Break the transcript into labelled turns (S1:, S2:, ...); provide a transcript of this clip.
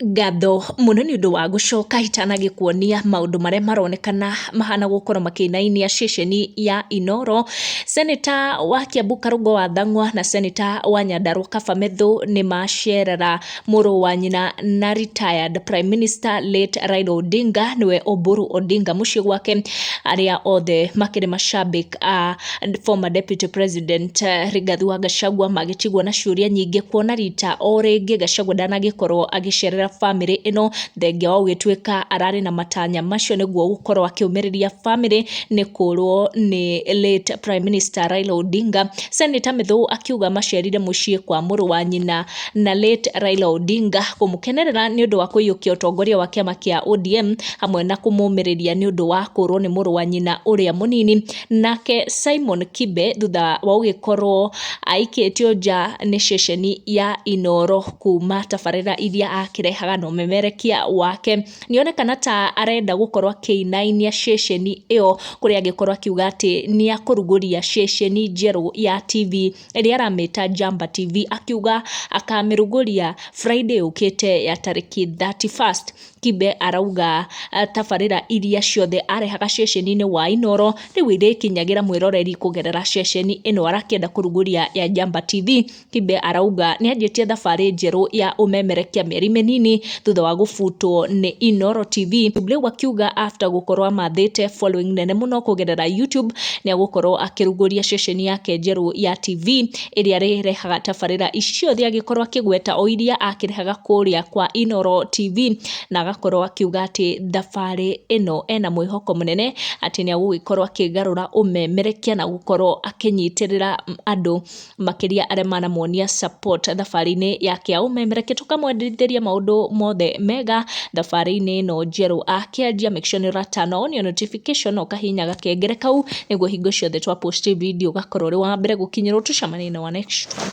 S1: Ngatho mũno nĩ ũndũ wa gũcoka itanagĩkuonia maũndũ marĩa maronekana mahana gũkorwo makĩinainia ceceni ya Inooro. Senator wa Kiambu Karũngũ wa Thang'wa na Senator wa Nyandarua Kaba Methu nĩ macerera mũrũ wa nyina na retired Prime Minister late Raila Odinga, nĩwe Oburu Odinga, mũciĩ gwake. Arĩa othe makĩrĩ macambĩki a former Deputy President Rigathi wa Gachagua magĩtigwo na ciũria nyingĩ kuona rita o rĩngĩ Gachagua ndanagĩkorwo agĩcerera bamĩrĩ ĩno, thengia wa gũgĩtuĩka ararĩ na matanya macio nĩguo gũkorwo akĩũmĩrĩria bamĩrĩ nĩ kũrwo nĩ late Prime Minister Raila Odinga. Senator Methu akiuga macerire mũciĩ kwa mũrũ wa nyina na late Raila Odinga kũmũkenerera nĩ ũndũ wa kũiyũkia ũtongoria wa kĩama kĩa ODM, hamwe na kũmũmĩrĩria nĩ ũndũ wa kũrwo nĩ mũrũ wa nyina ũrĩa mũnini. Nake Simon Kibe, thutha wa gũgĩkorwo aikĩtio nja nĩ ceceni ya Inooro kuma tabarĩra iria akĩrehaga na ũmemerekia wake, nĩonekana ta arenda gũkorwo akĩinainia ceceni ĩyo, kũrĩa angĩkorwo akiuga atĩ nĩ akũrugũria ceceni njerũ ya TV ĩrĩa aramĩta Jamba TV, akiuga akamĩrugũria Friday yũkĩte ya tarĩki 31st. Kibe arauga tabarĩra iria ciothe arehaga ceceni-inĩ wa Inooro rĩu irĩkinyagĩra mwĩroreri kũgerera ceceni ĩno arakĩenda kũrugũria ya Jamba TV. Kibe arauga nĩ anjĩtie thabarĩ njerũ ya ũmemerekia mĩeri mĩnini thutha wa gũbutwo nĩ Inooro TV. Rĩu akiuga after gũkorwo amathĩte following nene mũno kũgerera YouTube, nĩ agũkorwo akĩrugũria ceceni yake njerũ ya TV ĩrĩa ĩrĩrehaga tabarĩra ici ciothe, agĩkorwo akĩgweta o iria akĩrehaga kũrĩa kwa Inooro TV, na agakorwo akiuga atĩ thabarĩ ĩno ena mwĩhoko mũnene atĩ nĩ agũgĩkorwo akĩgarũra ũmemerekia na gũkorwo akĩnyitĩrĩra andũ, makĩria arĩa manamuonia support thabarĩ-inĩ yake ya ũmemerekia. Tũkamwendithĩria maũndũ mothe mega thabarĩ-inĩ ĩno njerũ akĩanjia. Make sure nĩ ũra turn on your notification na ũkahihinya gakengere kau nĩguo hingo ciothe twa post video ũgakorwo ũrĩ wa mbere gũkinyĩrwo. Tũcemanie na wa next one.